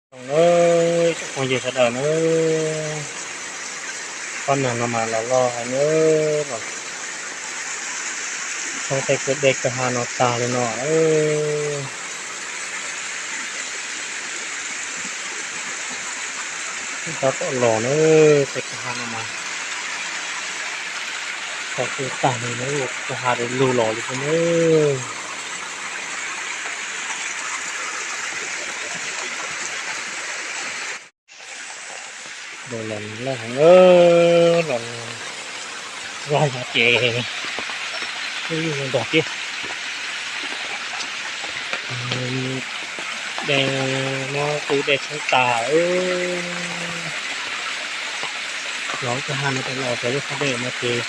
Nawb, tsoom phooj ywg sawv daws nawb, pob nag no mas los loj heev nawb, los tshoob tej kwj dej kwj ha no tag li no. Tab tom los nawb, tej kwj ha no mas tag kwj tag li nawb, kwj ha li lug los li xwb nawb. Los loj heev, los zog zog ces ib lub zoo ntog thiab. Dej muab kwj dej tshoob tas. Los kwj ha no tas los cov lub qhov dej no ces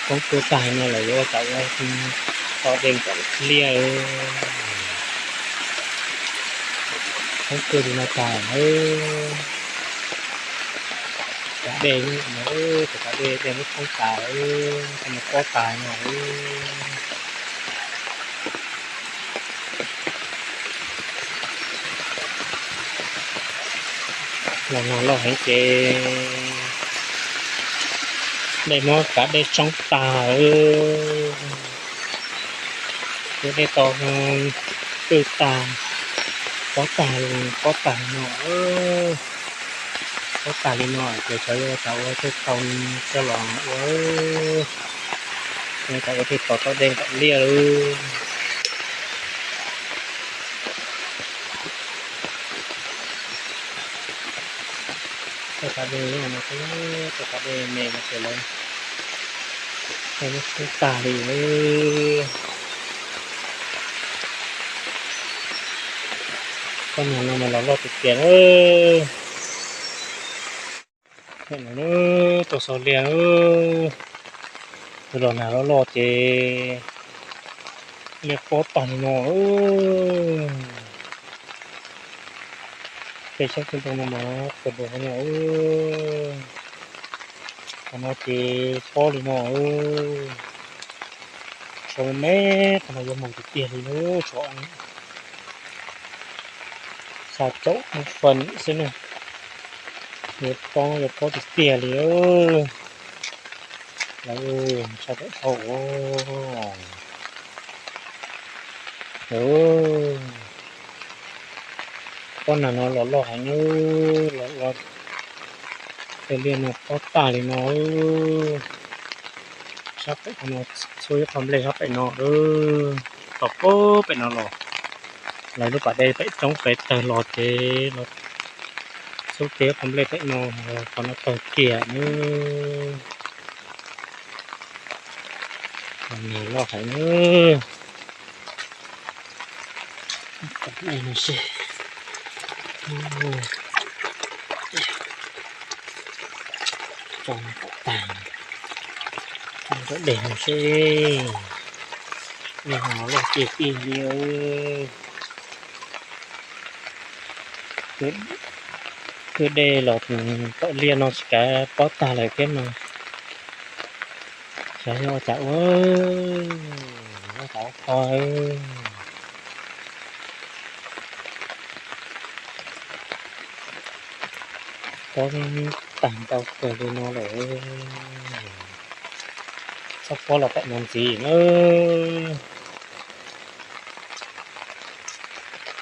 poob tuaj tag no lawm, yuav ua cas ua to dej kom liaj. Poob tuaj li no tas lawm. Cov dej no, cov dej dej muab tshoob tas, tej no pob tas no. Los nag loj heev ces dej muab kav dej tshoob tas. Kwj dej tau kwj tag, pob tag, pob tag no. Pob tag li no ces xyov yuav ua cas ua tej tau coj los ua, ua cas ua tej tau tau dej kom liaj. Tej qhov dej no, tej qhov dej me no ces lawv, tej lub tshoob tag li. Pob nag no mas los loj tiag tiag lawm. Tau xaus liaj, tus los nag loj loj ces liaj pob tag li no. Tej sab tsob ntoo no mas pawg lug no. Qhov no ces pob li no. Sau me, qhov no yuav moog tiag tiag li lub tso. Xa caum fab xwb na. Yuav pob, yuav pob tiag tiag li. Lawv tshaj tawm dhau. Pob nag no los loj heev, los loj, tej liaj no pob tag li no. Sab pem no, txhua ib qho nplej sab pem no, tom pem no los, lawv lub pas dej pem roob pem tawg los ces los xub teb qhov nplej pem no, qhov no tawg kiag nawb. Nag loj heev nawb. Tso kom tag, tso dej no seb. Dej no loj tiag tiag li. Kwj dej los tom liaj no tsis kav pob tag lawm thiab mas, xyov yog ua cas ua, ua cas ua kho. Pob tag ntau kawg li no lawm. Txhob pob los pem no ntxiv na.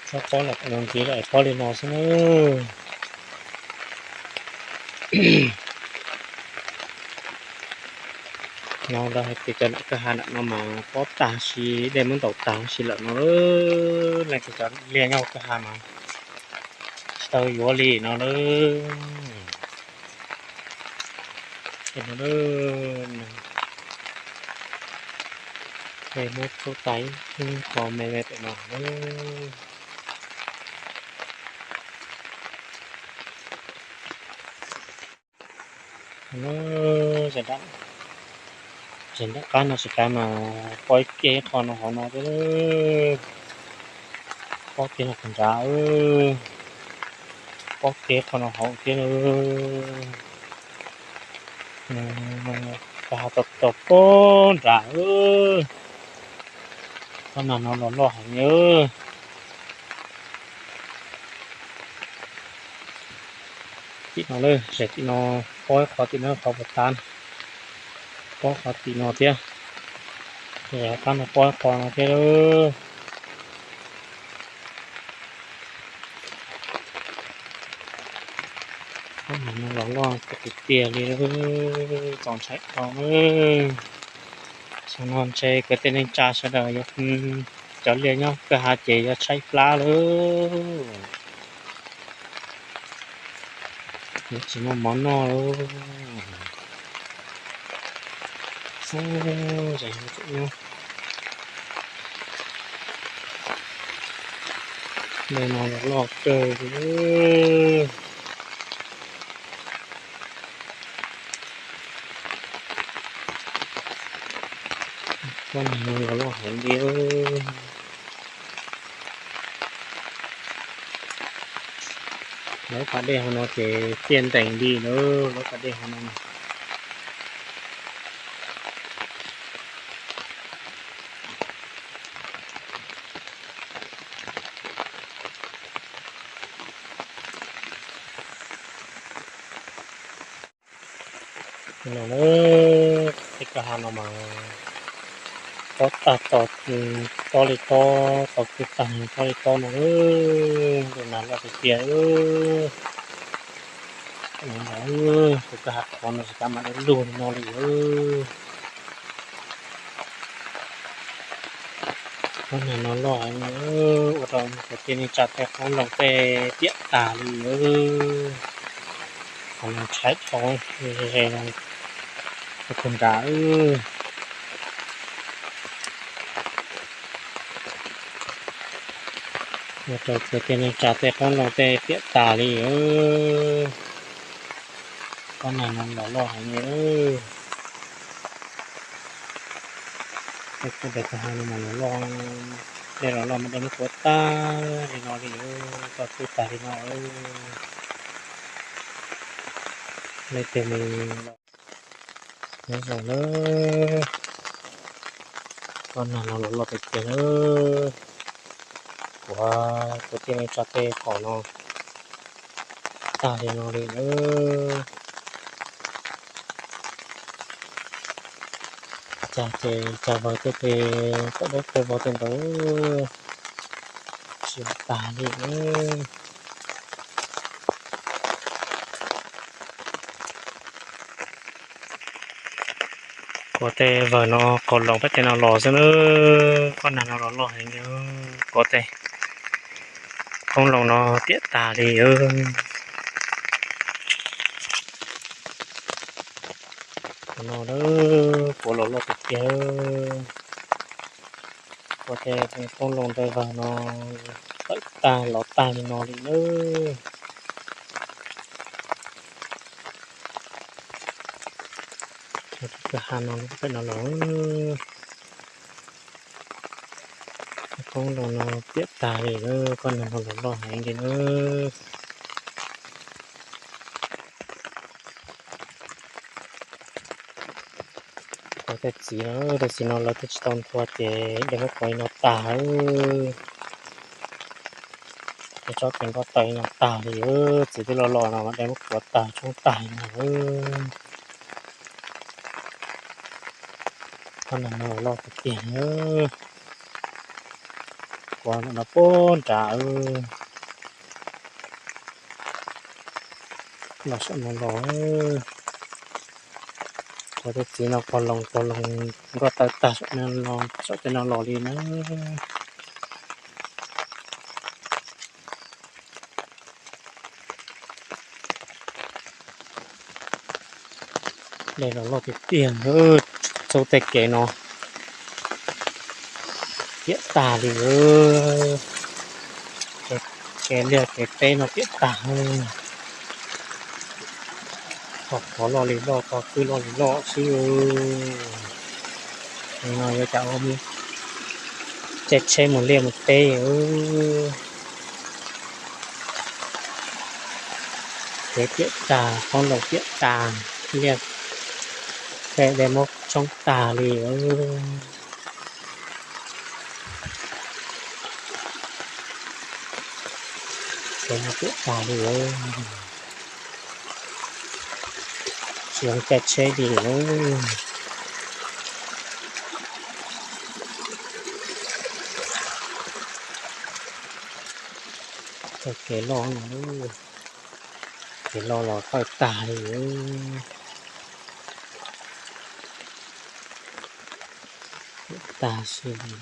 Txhob pob los pem no ntxiv lawm, pob li no xwb na. No lawv hais tias cov nam kwj ha nam no mas pob tag si, dej muab ntaus tag si lawm no. Leej twg cov liaj nyob kwj ha mas tsis tau yuav li no lawm. Ces no, ces muab txhub tag ib qho me me pem no. Ces nram qab no tsis kav mas pob ib ce qho no hauv no thiab. Pob ce no nrad, pob ce qho no hauv thiab. Tau pob nrad, pob nag no los loj heev. Tim no lawm, zem tim no, pob ib qho tim no, qhov puas tas, pob qhov tim no thiab, zem qab no pob ib qho no thiab lawm. Pob niag no los loj tiag tiag li, txaus ntshai dhau na. Xyoo no ntshe kwv tij neej tsa sawv daws yuav, cov liaj nyob kwj ha ces yuav tshaib plab lawm. Yuav tsis muaj mov noj lawm. Xub, zeem no tseem nyob. Dej no los loj kawg li. Pob niag no los loj heev li. Lawv pas dej hauv no ces tiaj ntees li lawm, lawv pas dej hauv no. No na, tej kwj ha no mas tob tag, tob li tob, tau kwj tag tob li tob no, tus nas loj tiag tiag. Tus kwj ha qhov no tsis kav mam li lug li no li. Pob niag no loj heev, ua rau kwv tij neej tsa tej qoob loo tej piam tag li. Qhov no tshaib dhau, ze ze no, tus kawg nrad. Ua rau kwv tij neej tsa tej qoob loo tej piam tag li. Pob niag no los loj heev li. Tej kwj ha no mas los loj, dej los loj mas dej muab kuav tag li no li, tau kwj tag li no. Leej twg mus los nyob zoo na. Pob niag no los loj tiag tiag na. Kuav kwv tij neej tsa tej qoob no tag li no li na. Cas ces cas vawg tej, tej dawb tej vog tej ntawd tsis tag li. Kuav tej vawg no qhov loos peb tej no los xwb na. Pob niag no los loj heev li. Kuav tej qoob loo no piam tag li. Qhov no kuav los loj tiag tiag. Kuav tej qoob loo tej vawg no tawm tag los tag li no li na. Kwj ha no pem no los, qoob loo no piam tag li na, pob niag no los loj heev li na. Kuav tej txiv no, tej txiv no lawv twb tsis tau nthua ces dej muab kuav li no tag. Tej tsob tes nkoj taw li no tag li, txiv twb loj loj no mas dej muab kuav tag tshoob tag li no. Pob niag no loj tiag tiag. Kuav ntawm no puag nrad. Los saum no los, kuav tej txiv no pog loos pog loos nkoj taw tag saum tej no los li na. Dej los loj tiag tiag, txhua tej kev no piam tag li. Kev liaj kev teb no piam tag. Tog qhov loj li loj, tog kwj loj li loj xwb. No yuav cas ua caij tsheb mus liaj mus teb. Kev piam tag, qoob loo piam tag, liaj tej dej muab tshoob tag li. Kev no piam tag li. Zoo caij tsheb li lawm. Tau kev loj no, kev loj los tawj tag li. Tag si li.